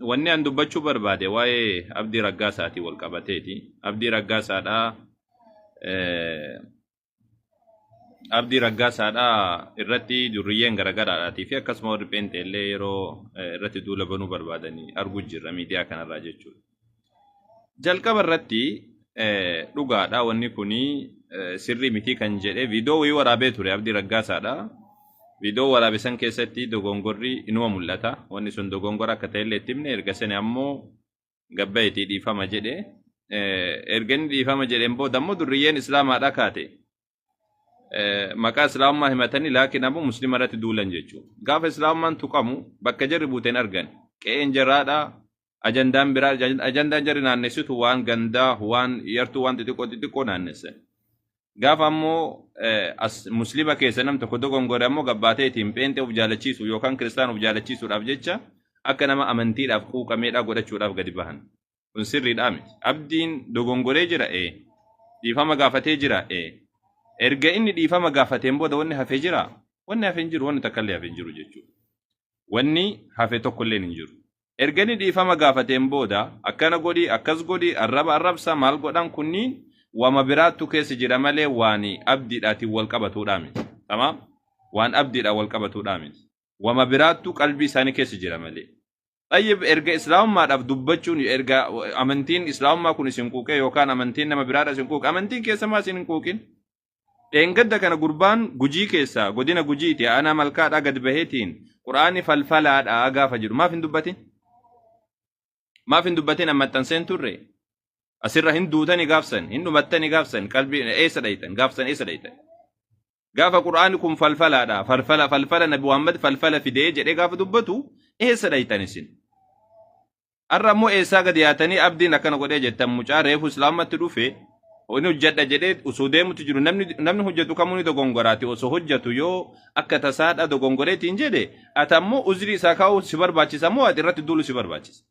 Wanni an dubbachuu barbaade waa'ee Abdii Raggaasaatiin wal qabateeti. Abdii Raggaasaadhaa Abdii Raggaasaadhaa irratti durriyyeen garagaraadhaatii fi akkasuma warri pheenxee illee yeroo irratti duula banuu barbaadanii arguu jirra miidiyaa kanarraa jechuudha. Jalqaba irratti dhugaadha wanni kuni sirrii mitii kan jedhe viidiyoo wayii waraabee ture Abdii Raggaasaadha. Viidiyoo waraabe san keessatti dogongorri inuma mul'ata. Wanni sun dogongora akka ta'e illee itti himne erga sani ammoo gabbayetii dhiifama jedhe. Erga inni dhiifama jedheen booda ammoo durriyyeen Islaamaadha kaate. Maqaa Islaamummaa himatanii laakiin ammoo Muslima irratti duulan jechuudha. Gaafa Islaamummaan tuqamu bakka jarri buuteen argan. Qe'een jaraadha. Ajandaan biraa ajandaan jarri naannessitu waan gandaa waan yartuu waan xixiqqoo xixiqqoo naannessan. Gaafa ammoo as Muslima keessa nam tokko dogongore ammoo gabbaatee ittiin pheenxee of jaalachiisu yookaan kiristaana of jaalachiisuudhaaf jecha akka nama amantiidhaaf quuqameedhaa godhachuudhaaf gadi bahan. Kun sirriidhaa miti. Abdiin dogongoree jira ee. Dhiifama gaafatee jira ee. Erga inni dhiifama gaafateen booda wanni hafee jira? Wanni hafe hin jiru, wanni takka illee hafe hin jiru jechuudha. Wanni hafe tokko illee hin jiru. Erga inni dhiifama gaafateen booda akkana godhi, akkas godhi, arraba arrabsa, maal godhan kunniin wama biraattu keessa jira malee waan abdiidhaatiin wal qabatuudhaa miti. Tamaam? Waan abdiidhaan wal qabatuudhaa miti. Wama biraattu qalbii isaanii keessa jira malee. Xayyib erga islaamummaadhaaf dubbachuun erga amantiin islaamummaa kun isin quuqee yookaan amantiin nama biraadha isin quuqe amantiin keessa maa isin hin quuqin? Dheengadda kana gurbaan Gujii keessaa godina Gujiiti aanaa malkaadhaa gad baheetiin quraanni falfalaadha gaafa jedhu maaf hin dubbatin? Maaf hin dubbatin an maxxanseen turre? Asirra hin duutani gaafsan hin dhumattani gaafsan qalbii eessa dhaytan gaafsan eessa dhaytan? Gaafa Qur'aanni kun falfalaadha, falfala, falfala Nabi Muhammad falfala fidee jedhee gaafa dubbatu eessa dhaytan isin? Har'a ammoo eessaa gadi yaatanii abdiin akkana godhee jettan mucaa reefu islaamatti dhufe inni hojjedha jedhee osoo deemutti jiru namni namni hojjetu kamuu ni dogongoraati osoo hojjetu yoo akka tasaadha dogongoreetiin jedhe ati ammoo uzrii isaa kaa'uu si barbaachisa moo ati irratti duulu si barbaachisa?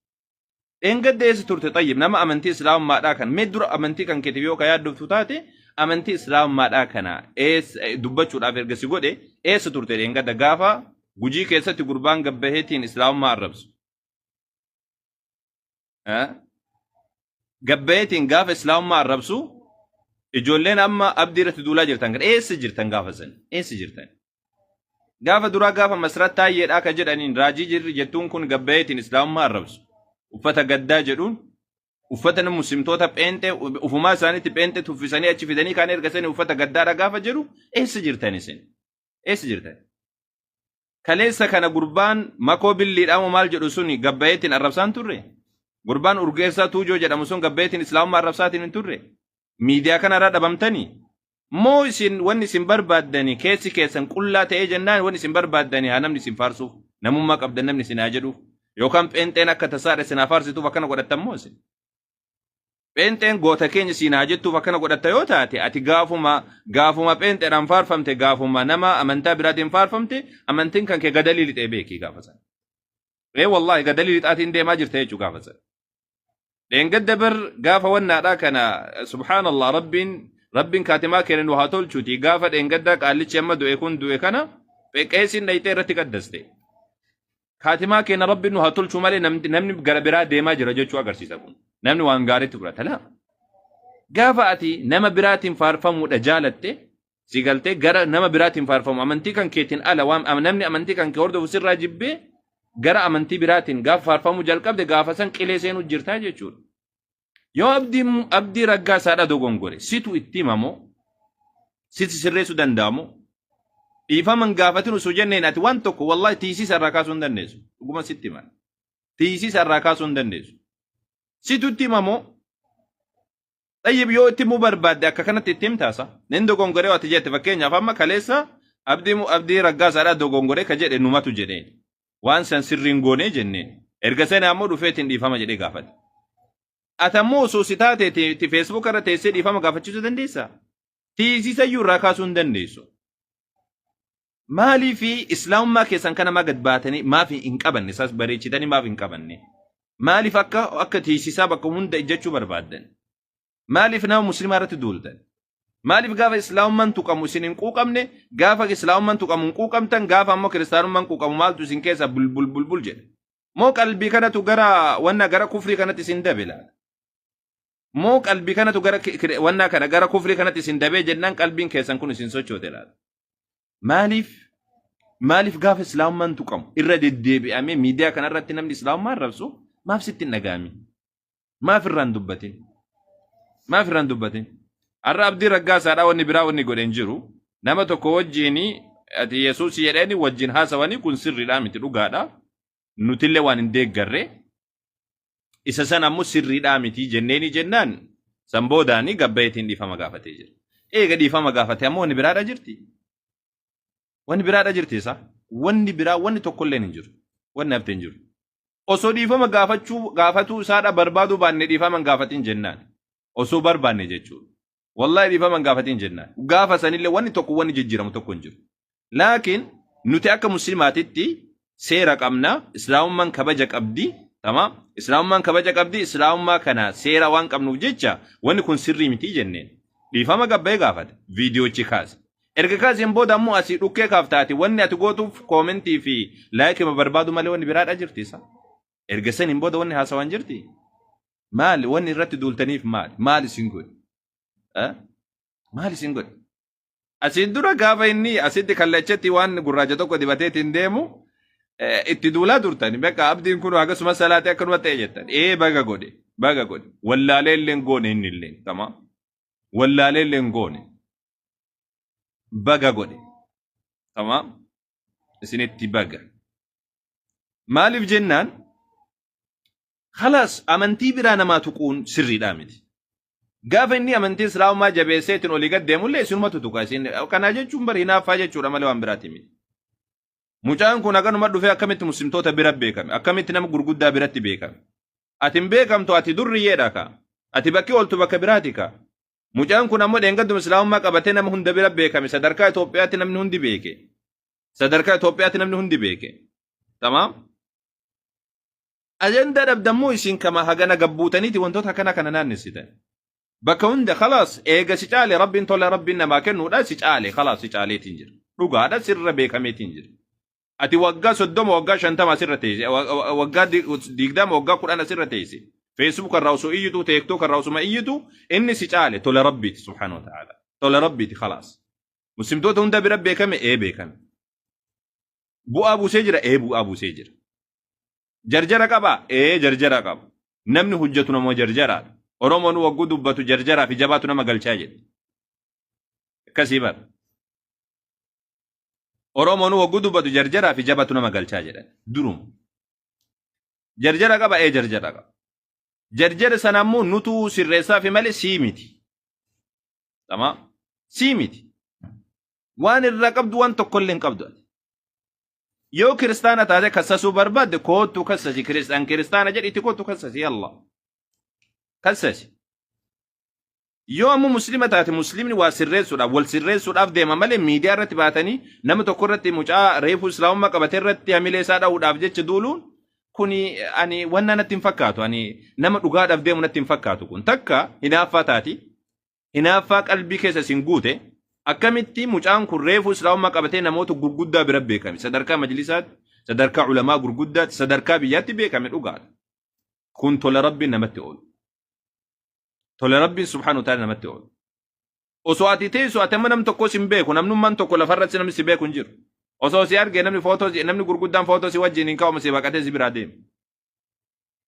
Dheengadda eessa turte xayyib nama amantii islaamummaadhaa kan mee dura amantii kan keetiif yoo ka yaaddoftu taate amantii islaamummaadhaa kana eessa dubbachuudhaaf erga si godhe eessa turte dheengadda gaafa gujii keessatti gurbaan gabbaheetiin islaamummaa arrabsu. Gabbaheetiin gaafa islaamummaa arrabsu ijoolleen amma abdii irratti duulaa jirtan kan eessa jirtan gaafa san eessa jirtan? Gaafa duraa gaafa Masrat Taayyeedhaa ka jedhaniin raajii jirri jettuun kun gabbayeetiin islaamummaa arrabsu. Uffata gaddaa jedhuun uffata nama muslimtoota pheenxee ufumaa isaaniitti pheenxee tuffisanii achi fidanii kaan erga sanii uffata gaddaadha gaafa jedhu eessa jirtan isin? Eessa jirtan? Kaleessa kana gurbaan makoo billiidhaa moo maal jedhu suni gabbayeetiin arrabsaan turre? Gurbaan urgeessaa tuujoo jedhamu sun gabbayeetiin islaamummaa arrabsaatiin hin turre? Miidiyaa kanarraa dhabamtanii? Moo isin wanni isin barbaaddani keessi keessan qullaa ta'ee jennaan wanni isin barbaaddani haa namni isin faarsuuf namummaa qabdan namni isin haa jedhuuf yookaan pheenxeen akka tasaadha isin haa faarsituuf akkana godhattan moo isin? Pheenxeen goota keenya siin haa jettuuf akkana godhatta yoo taate ati gaafuma gaafuma pheenxeedhaan faarfamte gaafuma nama amantaa biraatiin faarfamte amantiin kan kee gadalii lixee beekii gaafa sana. Ee wallaahi gadalii lixaatiin deemaa jirta jechuu gaafa sana. Dheengadda bar gaafa wannaadhaa kana subhaanallah rabbiin rabbiin kaatimaa keenya nu haa tolchuuti gaafa dheengaddaa qaallichi amma du'e kun du'e kana qeesiin dhayxee irratti qaddaste. Kaatimaa keenya rabbiin nu haa tolchuu malee namni namni gara biraa deemaa jira jechuu agarsiisa kun. Namni waan gaariitti fudhata laa. Gaafa ati nama biraatiin faarfamuudha jaalatte si galtee gara nama biraatiin faarfamu amantii kan keetiin ala waan namni amantii kan kee hordofu sirraa jibbee gara amantii biraatiin gaafa faarfamuu jalqabde gaafa san qilee seenuu jirtaa jechuudha. Yoo abdii abdii raggaa isaadha dogongore situ itti himamoo sitti sirreessuu danda'amoo dhiifama hin gaafatin osoo jenneen ati waan tokko wallahi tiisiisa irraa kaasuu hin dandeessu dhuguma sitti himan tiisiisa irraa kaasuu hin dandeessu situ itti himamoo Xayyib yoo itti himuu barbaadde akka kanatti itti himtaasa. Nin dogongoree ati jette fakkeenyaaf amma kaleessa abdii abdii raggaasaadhaa dogongoree ka jedhe numatu jedheen. Waan san sirriin goonee jenneen. Erga sana ammoo dhufeetiin dhiifama jedhee gaafate. Ati ammoo osoo si taate itti Facebook irra teessee dhiifama gaafachiisuu dandeessaa? Tiisisayyuu irraa kaasuu hin dandeessu. Maaliif islaamummaa keessan kana maa gad baatanii maaf hin qabanne isaas bareechitanii maaf hin qabanne? Maaliif akka akka tiisisaa bakka hunda ijjachuu barbaaddan? Maaliif nama muslimaa irratti duultan? Maaliif gaafa islaamummaan tuqamu isin hin quuqamne gaafa islaamummaan tuqamu hin quuqamtan gaafa ammoo kiristaanummaan quuqamu maaltu isin keessa bulbul bulbul jedha? Moo qalbii kanatu gara wanna gara kufrii kanatti isin dabe laata? Moo qalbii kanatu gara wannaa kana gara kufrii kanatti isin dabee jennaan qalbiin keessan kun isin sochoote laata? Maaliif maaliif gaafa islaamummaan tuqamu irra deddeebi'amee miidiyaa kanarratti namni islaamummaa arrabsu maaf sitti hin dhaga'amin? Maaf irraa hin dubbatin? Maaf irraa hin dubbatin? Har'a Abdii Raggaasaadhaa wanni biraa wanni godhe hin jiru. Nama tokko wajjin ati Yesuus jedheeni wajjin haasawanii kun sirriidhaa miti dhugaadha. Nutillee waan hin deeggarre. Isa sana ammoo sirriidhaa miti jenneeni jennaan san boodaanii gabbayeetiin dhiifama gaafatee jira. Eega dhiifama gaafate ammoo wanni biraadha jirti. Wanni biraadha jirti isa. Wanni biraa wanni tokkolleen hin jiru. Wanni hafte hin jiru. Osoo dhiifama gaafachuu gaafatuu isaadha barbaaduu baanne dhiifama hin gaafatin jennaan. Osoo barbaanne jechuudha. Wallaahi dhiifama hin gaafatin jennaan. Gaafa sanillee wanni tokko wanni jijjiiramu tokko hin jiru. Laakiin nuti akka muslimaatitti seera qabna. Islaamummaan kabaja qabdi. Tamaam. Islaamummaan kabaja qabdi. Islaamummaa kana seera waan qabnuuf jecha wanni kun sirrii miti jenneen. Dhiifama gabbayee gaafate. Viidiyoochi kaase. Erga kaaseen booda ammoo asii dhukkee kaaftaati wanni ati gootuuf koomentii fi laayikima barbaadu malee wanni biraadha jirti isa. Erga saniin booda wanni haasawaan jirti. Maali wanni irratti duultaniif maali? Maal isin godhe? Maal isin godhe? Asiin dura gaafa inni asitti kallachatti waan gurraacha tokko dibateetiin deemu itti duulaa turtan. Bakka abdiin kun akkasuma salaatee akkanuma ta'e jettan. Ee baga godhe baga godhe. Wallaalee illee hin goone inni illee. Tamaam. Wallaalee illee hin goone. Baga godhe. Tamaam. Isinitti baga. Maaliif jennaan khalaas amantii biraa namaa tuquun sirriidhaa miti. Gaafa inni amantii islaamummaa jabeesseetiin olii gad deemullee isinumatu tuqa. Isin kanaa jechuun bar hinaaffaa jechuudha malee waan biraati miti. Mucaan kun haganuma dhufee akkamitti muslimtoota bira beekame? Akkamitti nama gurguddaa biratti beekame? Ati hin beekamtu ati durriyyeedha ka. Ati bakki ooltu bakka biraati ka. Mucaan kun ammoo dheengadduma islaamummaa qabatee nama hunda bira beekame. Sadarkaa Itoophiyaatti namni hundi beeke. Sadarkaa Itoophiyaatti namni hundi beeke. Tamaam. Ajandaa dhabdammoo isin kama hagana gabbuutaniiti wantoota akkana kana naannessitan. Bakka hunda khalaas eega si caale rabbiin tola rabbiin namaa kennuudha si caale khalaas si caaleetiin jira. Dhugaadha sirra beekameetiin jira. Ati waggaa 30 waggaa 50 asirra teesse waggaa 20 waggaa 10 asirra teesse. Facebook irraa osoo iyyitu TikTok irraa osuma iyyitu inni si caale tola rabbiiti subhaanahu wa ta'ala. Tola rabbiiti khalaas. Muslimtoota hunda bira beekame ee beekame. Bu'aa buusee jira ee bu'aa buusee jira. Jarjara qabaa ee jarjara qaba. Namni hojjetu nama jarjaraadha. Oromoon wagguu dubbatu jarjaraa fi jabaatu nama galchaa jedhe. Akkasii bara. Oromoon wagguu dubbatu jarjaraa fi jabatu nama galchaa jedhan. Duruma. Jarjara qaba ee jarjara qaba. Jarjara sana ammoo nutu sirreessaa fi malee sii miti. Tamaa sii miti. Waan irraa qabdu waan tokkollee hin qabdu ati. Yoo kiristaana taate kassasuu barbaadde koottu kassasi kiristaan kiristaana jedhiitti koottu kassasi yalla. Kassasi. Yoo ammoo muslima taate muslimni waa sirreessuudhaaf wal sirreessuudhaaf deema malee miidiyaa irratti baatanii nama tokko irratti mucaa reefuu islaamummaa qabate irratti hamilee isaa dha'uudhaaf jecha duuluun kuni ani wanna natti hin fakkaatu ani nama dhugaadhaaf deemu natti hin fakkaatu kun takka hinaaffaa taati hinaaffaa qalbii keessa isin guute akkamitti mucaan kun reefuu islaamummaa qabatee namoota gurguddaa bira beekame sadarkaa majlisaatti sadarkaa ulamaa gurguddaatti sadarkaa biyyaatti beekame dhugaadha kun tola rabbiin namatti oolu. Tole rabbiin subhaanahu wa ta'ala namatti oolu. Osoo ati teessu ati amma nam tokko sin beeku namnummaan tokko lafarratti namni si beeku hin jiru. Osoo si arge namni footoo namni gurguddaan footoo si wajjin hin ka'u si baqatee si biraa deema.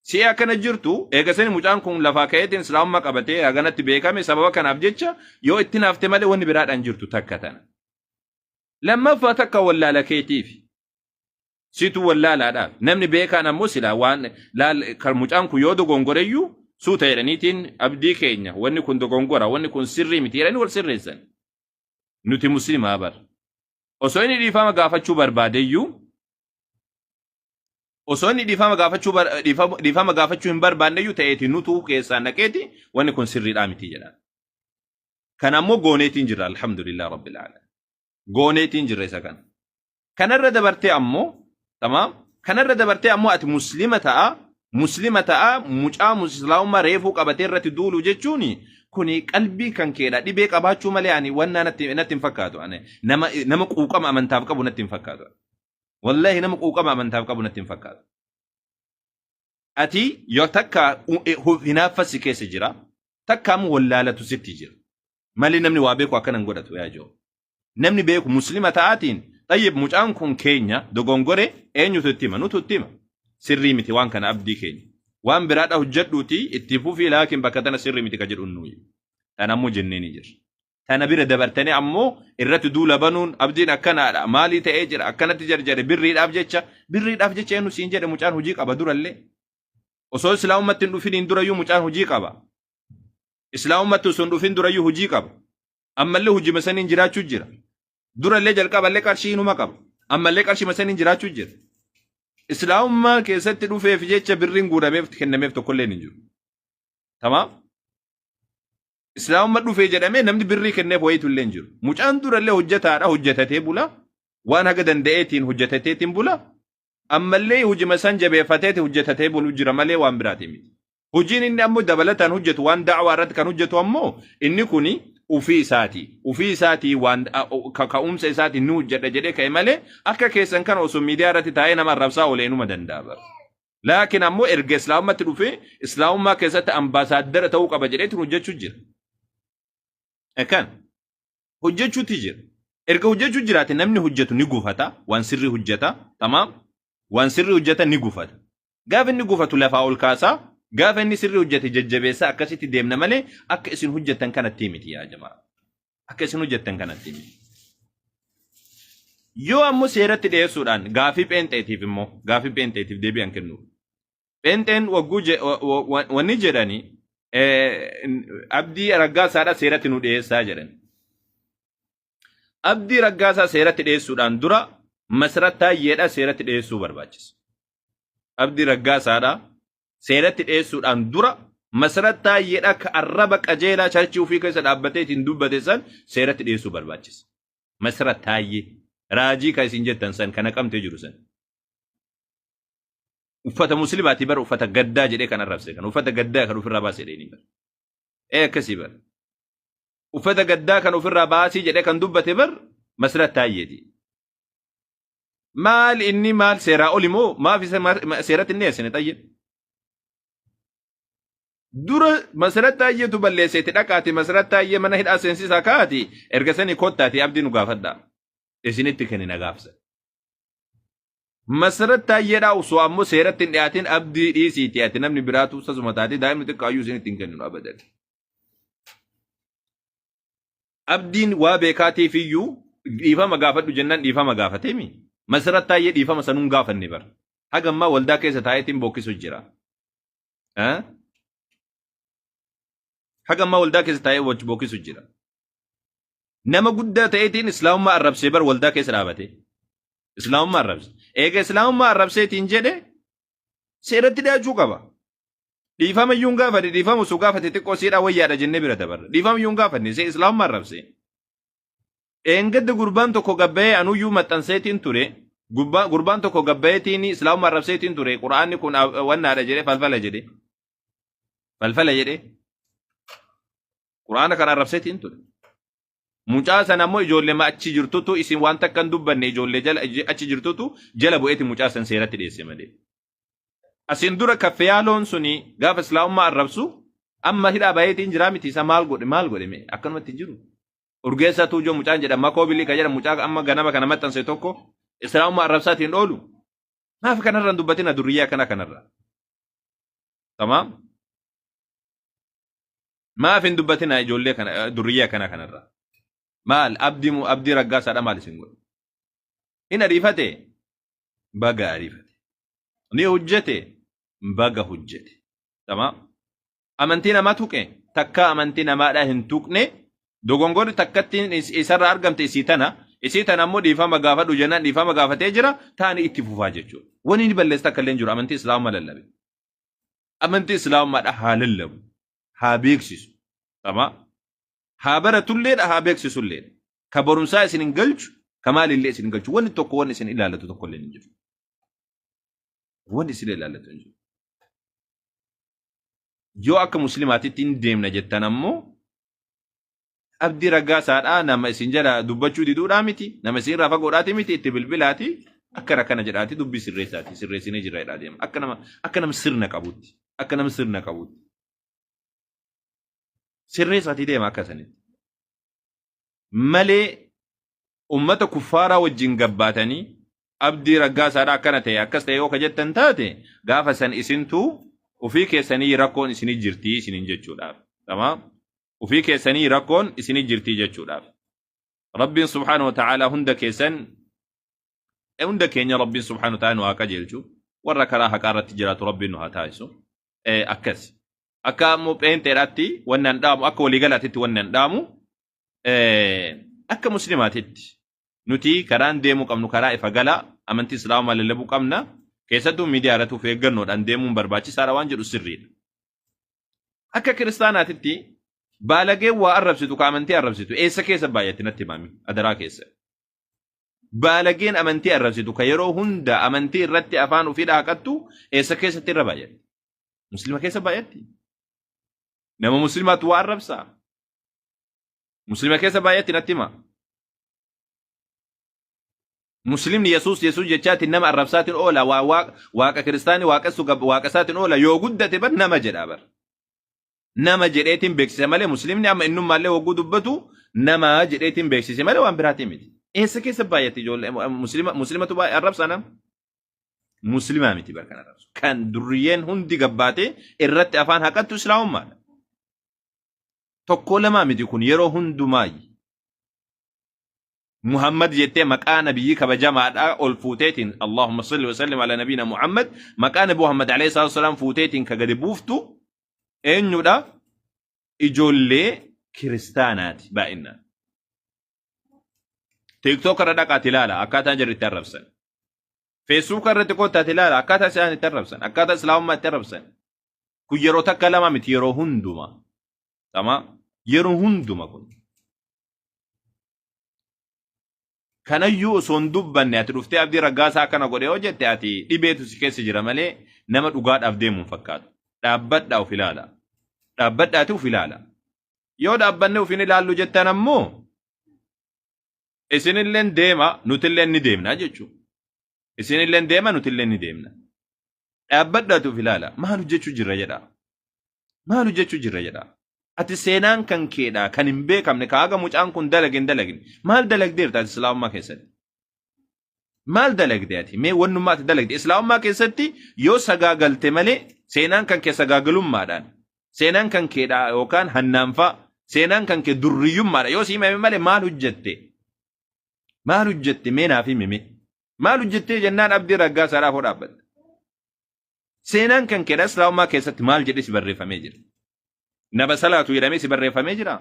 Si'ee akkana jirtu eegasanii mucaan kun lafaa ka'eetiin islaamummaa qabatee haganatti beekame sababa kanaaf jecha yoo itti naafte malee wanni biraadhaan jirtu takka tana. Lammaffaa takka wallaala keetiifi. Situ wallaalaadhaaf. Namni beekaan ammoo silaa waan laal kan mucaan kun yoo dogongoreyyuu suuta jedhaniitiin abdii keenya wanni kun dogongora wanni kun sirrii miti jedhanii wal sirreessan. Nuti muslimaa bar. Osoo inni dhiifama gaafachuu barbaadeyyuu osoo inni dhiifama gaafachuu dhiifama gaafachuu hin barbaanneyyuu ta'eeti nutuu keessaan dhaqeeti wanni kun sirriidhaa miti jedhan. Kana ammoo gooneetiin jirra alhamdulillah rabbil alamin. Gooneetiin jirra isa kana. Kanarra dabartee ammoo tamaam kanarra dabartee ammoo ati muslima ta'a muslima ta'a mucaa islaamummaa reefuu qabatee irratti duulu jechuun kuni qalbii kan keedha dhibee qabaachuu malee ani wannaa natti natti hin fakkaatu ani nama nama quuqama amantaaf qabu natti hin fakkaatu wallahi nama quuqama amantaaf qabu natti hin fakkaatu. Ati yoo takka hinaaffa si keessa jira, takka ammoo wallaalatu sitti jira. Malee namni waa beeku akkana hin godhatu yaa joo. Namni beeku muslima ta'aatiin xayyib mucaan kun keenya dogongore eenyutu itti hima? Nutu itti hima. Sirrii miti waan kana abdii keenya. Waan biraadha hojjedhuuti itti fufii laakiin bakka tana sirrii miti ka jedhu nuyi. Tana ammoo jennee ni jirra. Tana bira dabartanii ammoo irratti duula banuun abdiin akkanaadha maalii ta'ee jira akkanatti jarjare birriidhaaf jecha birriidhaaf jecha eenyu siin jedhe mucaan hojii qaba durallee. Osoo islaamummaatti hin dhufiniin durayyuu mucaan hojii qaba. Islaamummaatti osoo hin dhufin durayyuu hojii qaba. Ammallee hojii saniin jiraachuu jira. Durallee jalqaballee qarshii inuma qaba. Ammallee qarshii saniin jiraachuu jira. Islaamummaa keessatti dhufeef jecha birriin guurameef kennameef tokkollee hin jiru. Tamaam? Islaamummaa dhufee jedhamee namni birrii kenneef wayiitu illee hin jiru. Mucaan durallee hojjetaadha hojjetatee bula. Waan haga danda'eetiin hojjetateetiin bula. Ammallee hojima san jabeeffateeti hojjetatee bulu jira malee waan biraatii miti. Hojiin inni ammoo dabalataan hojjetu waan da'waa irratti kan hojjetu ammoo inni kuni ufii isaati. Ufii isaatii waan ka'umsa isaatiin ni hojjedha jedhee ka'e malee akka keessan kana osoo miidiyaa irratti taa'ee nama arrabsaa oolee inuma danda'a bara. Laakiin ammoo erga islaamummaatti dhufee islaamummaa keessatti ambaasaaddara ta'uu qaba jedheetiin hojjechuu jira. Akkan hojjechuutti jira. Erga hojjechuu jiraate namni hojjetu ni gufata, waan sirrii hojjeta, tamaam. Waan sirrii hojjeta ni gufata. Gaafa inni gufatu lafaa ol kaasaa, gaafa inni sirrii hojjete jajjabeessaa akkasitti deemna malee akka isin hojjettan kanatti miti yaa jamaa. Akka isin hojjettan kanatti miti. Yoo ammoo seeratti dhiyeessuudhaan gaafii pheenxeetiif immoo gaafii pheenxeetiif deebii an kennuuf. Pheenxeen wagguu wanni jedhani Abdii Raggaasaadha seeratti nu dhiyeessaa jedhan. Abdii Raggaasaa seeratti dhiyeessuudhaan dura Masarat Taayyeedha seeratti dhiyeessuu barbaachisa. Abdii Raggaasaadha seeratti dhiyeessuudhaan dura Masarat Taayyeedha ka arraba qajeelaa charchii ofii keessa dhaabbatee ittiin dubbate san seeratti dhiyeessuu barbaachisa. Masarat Taayyee raajii ka isin jettan san kana qabtee jiru san. Uffata muslimaatii bara uffata gaddaa jedhee kan arrabse kan uffata gaddaa kan ofirraa baase jedhee ni bara. Ee akkasii bara. Uffata gaddaa kan ofirraa baasii jedhee kan dubbate bar Masarat Taayyeeti. Maal inni maal seeraa oli moo maaf isa seeratti hin dhiyeessine xayyee? Dura Masarat Taayyeetu balleesseeti dhaqaati Masarat Taayyee mana hidhaa seensisaa kaati erga sanii kottaati abdii nu gaafadhaa. Isinitti kennina gaafsa. Masarat Taayyeedhaa osoo ammoo seeratti hin dhiyaatin abdii dhiisiiti ati namni biraatu sasuma taate daa'imni xiqqaayyuu isinitti hin kenninu abadan. Abdiin waa beekaatiif iyyuu dhiifama gaafadhu jennaan dhiifama gaafateemi. Masarat Taayyee dhiifama sanuun gaafanne bara. Haga ammaa waldaa keessa taa'eetiin bookkisu jira. Haga ammaa waldaa keessa taa'ee bookkisu jira. Nama guddaa ta'eetiin islaamummaa arrabsee bar waldaa keessa dhaabate. Islaamummaa arrabse. Eega islaamummaa arrabseetiin jedhe seeratti dhiyaachuu qaba. Dhiifama iyyuu hin gaafanne dhiifama osoo gaafate xiqqoo siidhaa wayyaadha jennee bira dabarra. Dhiifama iyyuu hin gaafanne see islaamummaa arrabse. Dheengadda gurbaan tokko gabbayee anuyyuu maxxanseetiin ture. Gurbaan tokko gabbayeetiin islaamummaa arrabseetiin ture. Qura'aanni kun wannaadha jedhee falfala jedhe. Falfala jedhee. Qura'aana kana arrabseetiin ture. Mucaa sana ammoo ijoollee achi jirtutu isin waan takka hin dubbanne ijoollee jala achi jirtutu jala bu'eeti mucaa san seeratti dhiyeesse malee. Asiin dura kaffeyaaloon suni gaafa islaamummaa arrabsu amma hidhaa bayeetiin jiraa miti isa maal godhe maal godhe mee akkanumatti hin jiru. Urgeessaa Tuujoo mucaan jedhama Makoo Bilii kan jedhamu mucaa amma ganama kana maxxanse tokko islaamummaa arrabsaatiin oolu. Maaf kanarra hin dubbatina durriyyee akkana kanarra. Tamaam. Maaf hin dubbatina ijoollee kana durriyyee akkana kanarra. Maal abdii abdii raggaasaadha maal isin godhe. Hin ariifate baga ariifate. Ni hojjete baga hojjete. Tamaam. Amantii namaa tuqe takkaa amantii namaadhaa hin tuqne dogongorri takkattiin isarraa argamte isii tana isii tana ammoo dhiifama gaafadhu jennaan dhiifama gaafatee jira taani itti fufaa jechuudha. Wani inni balleesse takka illee hin jiru amantii islaamummaa lallabe. Amantii islaamummaadha haa lallabu haa beeksisu. Tamaam. Haa baratulleedha haa beeksisulleedha. Ka barumsaa isin hin galchu ka maalillee isin hin galchu wanni tokko wanni isin ilaallatu tokkollee hin jiru. Wanni isin ilaallatu hin jiru. Yoo akka muslimaatitti hin deemna jettan ammoo abdii raggaasaadhaa nama isin jala dubbachuu diduudhaa miti nama isin irraa fagoodhaati miti itti bilbilaati Akkana kana jedhaati dubbii sirreessaati sirreessinee jirra jedhaa deema. Akka nama sirna qabutti. Akka nama sirna qabutti. Sirreessaatii deema akka sanitti. Malee ummata kuffaaraa wajjin gabbaatanii Abdii Raggaasaadha akkana ta'e akkas ta'e yoo ka jettan taate, gaafa san isintu ofii keessanii rakkoon isinii jirtii isiniin jechuudhaaf. Tamaam? Ofii keessanii rakkoon isinii jirtii jechuudhaaf. Rabbiin subhaanahu wa ta'aalaa hunda keessan, hunda keenya Rabbiin subhaanahu wa ta'aalaa nu haa qajeelchu. Warra karaa haqaa irratti jiraatu Rabbiin nu haa taasisu. Akkas. Akka ammoo pheenxeedhaatti wanni an dhaamu, akka waliigalaatitti wanni an dhaamu, akka muslimaatitti nuti karaan deemuu qabnu karaa ifa galaa amantii islaamaa lallabuu qabna. Keessattuu miidiyaa irratti of eeggannoodhaan deemuun barbaachisaadha waan jedhu sirriidha. Akka kiristaanaatitti baalageen waa arrabsitu, ka amantii arrabsitu eessa keessa baay'atti natti himami adaraa keessa. Baalageen amantii arrabsitu, ka yeroo hunda amantii irratti afaan ofii dhaaqattu, eessa keessatti irra baay'atti? Muslima keessa baay'atti? Nama muslimaatu waa arrabsaa? Muslima keessa baay'atti natti hima. Muslimni Yesuus Yesuus jechaatiin nama arrabsaatiin oola, waa waaqa kiristaanii waaqessu waaqa isaatiin oola. Yoo guddate bar nama jedha bar. Nama jedheetiin beeksise malee, muslimni amma innummaallee hogguu dubbatu nama jedheetiin beeksise malee waan biraatiin miti. Eessa keessa baay'atti ijoollee muslima muslimatu baay'ee arrabsaa nama? Muslimaa miti bar kan arrabsu. Kan durriyyeen hundi gabbaatee irratti afaan haqattu islaamummaadha. Tokkoo lamaa miti, kun yeroo hundumaayi. Muhammad jettee maqaa nabiyyi kabajamaadhaa ol fuuteetiin, Allahumma salli wa sallim ala nabiyina Muhammad, maqaa nabi Muhammad alayhi salatu wasalaam fuuteetiin ka gadi buuftu eenyudha? Ijoollee kiristaanaati baay'inaan. TikTok irra dhaqaati ilaala akkaataa jarri itti arrabsan. Facebook irratti koottaati ilaala akkaataa isaan itti arrabsan, akkaataa islaamummaa itti arrabsan. Kun yeroo takka lama miti, yeroo hunduma. Tama yeroo hunduma kun. Kanayyuu osoo hin dubbanne ati dhuftee Abdii Raggaasaa akkana godhe yoo jette, ati dhibeetu si keessa jira malee nama dhugaadhaaf deemu hin fakkaatu. Dhaabbadhaa of ilaala. Dhaabbadhaati of ilaala. Yoo dhaabbanne of hin ilaallu jettan ammoo isinilleen deema, nutilleen ni deemna jechuudha. Isinilleen deema, nutilleen ni deemna. Dhaabbadhaati of ilaala. Maal hojjechuu jirra jedha. Maal hojjechuu jirra jedha. Ati seenaan kan keedha kan hin beekamne, ka haga mucaan kun dalage hin dalagne. Maal dalagdeerta ati islaamummaa keessatti? Maal dalagde ati? Mee wannummaa ati dalagde islaamummaa keessatti yoo sagaagalte malee, seenaan kan kee sagaagalummaadhaan, seenaan kan keedha yookaan hannaanfaa, seenaan kan kee durriyyummaadha yoo si himame malee, maal hojjette? Maal hojjette? Mee naaf himi mee. Maal hojjettee jennaan Abdii Raggaasaadhaaf hoo dhaabbatte? Seenaan kan keedha islaamummaa keessatti maal jedhee si barreeffamee jira? Nama salaatu jedhamee si barreeffamee jira?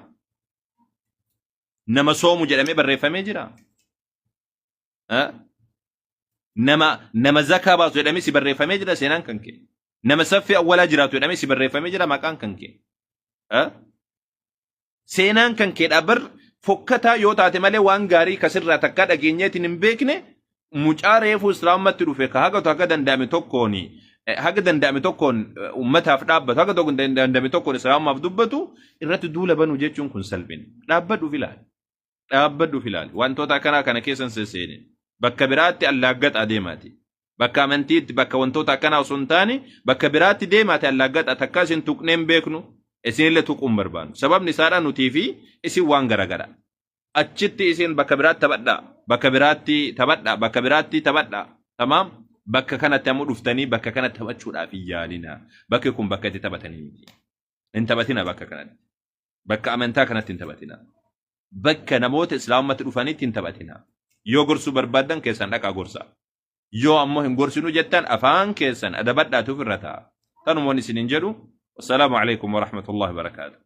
Nama soomu jedhamee barreeffamee jira? Nama zakaa baasu jedhamee si barreeffamee jira seenaan kan kee? Nama saffii awwalaa jiraatu jedhamee si barreeffamee jira maqaan kan kee? Seenaan kan keedha bar fokkataa yoo taate malee, waan gaarii kasirraa takkaa dhageenyeetiin hin beekne, mucaa reefuu islaamummaatti dhufe ka haga danda'ame tokkoon, haga danda'ame tokkoon ummataaf dhaabbatu, haga tokko danda'ame tokkoon islaamummaaf dubbatu irratti duula banuu jechuun kun salphina. Dhaabbadhuuf ilaali. Dhaabbadhuuf ilaali. Wantoota akkanaa kana keessan sesseene. Bakka biraatti allaaggaxaa deemaati. Bakka amantiitti, bakka wantoota akkanaa osoo hin taane, bakka biraatti deemaati allaaggaxaa. Takka isin tuqnee hin beeknu, isinillee tuquu hin barbaannu. Sababni isaadha nutii fi isin waan garagara. Achitti isin bakka biraatti taphadhaa. Bakka biraatti taphadhaa. Bakka biraatti taphadhaa. Tamaam. Bakka kanatti ammoo dhuftanii bakka kanatti taphachuudhaaf hin yaalina. Bakki kun bakka itti taphatanii miti. Hin taphatina bakka kanatti. Bakka amantaa kanatti hin taphatina. Bakka namoota islaamummaatti dhufanitti hin taphatina. Yoo gorsuu barbaaddan keessan dhaqaa gorsaa. Yoo ammoo hin gorsinu jettan, afaan keessan adabadhaati ofirra taa'a. Tanumoon isiniin jedhu. Wassalaamu alaikum warahmatullahi wabarakaatuh.